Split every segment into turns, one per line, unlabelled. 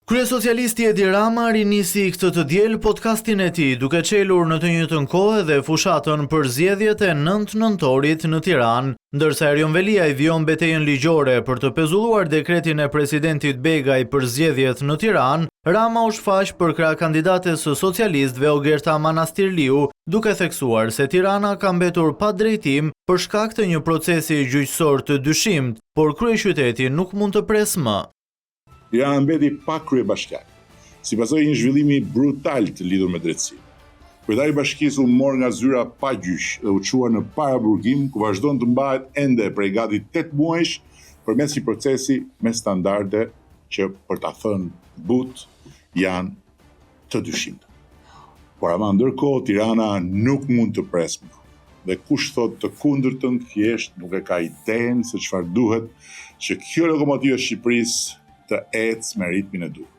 Kryesocialisti Edi Rama rinisi këtë të diel podcastin e tij, duke çelur në të njëjtën kohë edhe fushatën për zgjedhjet e 9 nëntorit në Tiranë. Ndërsa Erion Veliaj vijon betejën ligjore për të pezulluar dekretin e presidentit Begaj për zgjedhjet në Tiranë, Rama u shfaq përkrah kandidates së socialistëve Ogerta Manastirliu, duke theksuar se Tirana ka mbetur pa drejtim për shkak të një procesi gjyqësor të dyshimtë, por kryeqyteti nuk mund të presë më.
Tirana mbeti pa kryebashkiak, si pasojë e një zhvillimi brutal të lidhur me drejtësinë. Kryetari i bashkisë u mor nga zyra pa gjyq dhe u çua në paraburgim ku vazhdon të mbahet ende prej gati tetë muajsh përmes një procesi me standarde që për ta thënë butë janë të dyshimta. Por ama ndërkohë Tirana nuk mund të presë më. Dhe kush thotë të kundërtën thjesht nuk e ka idenë se çfarë duhet që kjo lokomotivë e Shqipërisë të ecë me ritmin e duhur.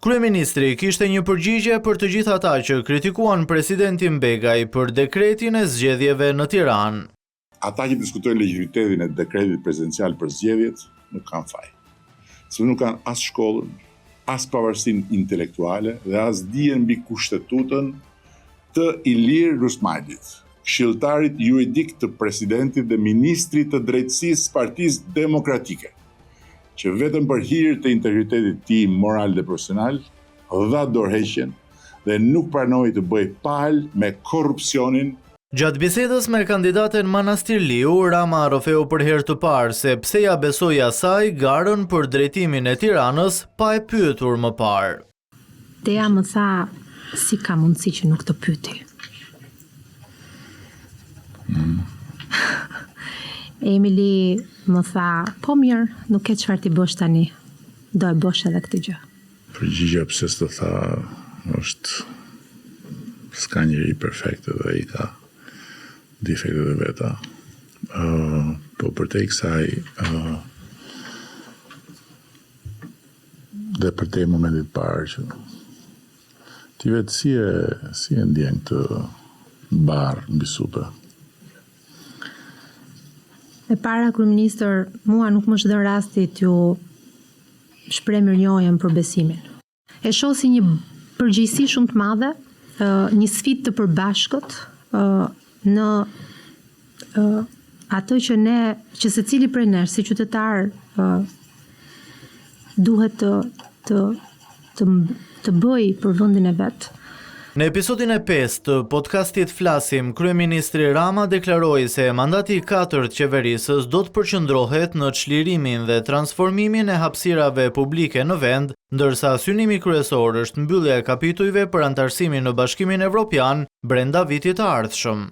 Kryeministri kishte një përgjigje për të gjithë ata që kritikuan presidentin Begaj për dekretin e zgjedhjeve në Tiranë.
Ata që diskutojnë legjitimitetin e dekretit presidencial për zgjedhjet nuk kanë faj. Sepse nuk kanë as shkollën, as pavarësinë intelektuale dhe as dijen mbi kushtetutën të Ilir Rusmajlit, këshilltarit juridik të presidentit dhe ministrit të Drejtësisë së Partisë Demokratike, që vetëm për hir të integritetit të tij moral dhe profesional dha dorëheqjen dhe nuk pranoi të bëhej palë me korrupsionin
Gjatë bisedës me kandidaten Manastirliu, Rama rrëfeu për herë të parë se pse ia besoi asaj garën për drejtimin e Tiranës pa e pyetur më parë.
Tea më tha si ka mundësi që nuk të pyeti. Mm. Emili më tha, po mirë, nuk ke çfarë t'i bësh tani. Do e bësh edhe këtë gjë.
Përgjigja pse s'të tha është s'ka njeri perfekt edhe ai ka defektet e veta. Uh, po përtej kësaj uh, dhe përtej momentit të parë që ti vetë si e si e ndjen këtë barrë mbi supe?
E para kryeministër, mua nuk më është dhënë rasti t'ju shpreh mirënjohjen për besimin. E shoh si një përgjegjësi shumë të madhe, një sfidë të përbashkët në atë që ne, që secili prej nesh si qytetar duhet të të të të bëjë për vendin e vet.
Në episodin e pestë të podcastit Flasim, kryeministri Rama deklaroi se mandati i katërt qeverisës do të përqendrohet në çlirimin dhe transformimin e hapësirave publike në vend, ndërsa synimi kryesor është mbyllja e kapitujve për anëtarësimin në Bashkimin Evropian brenda vitit të ardhshëm.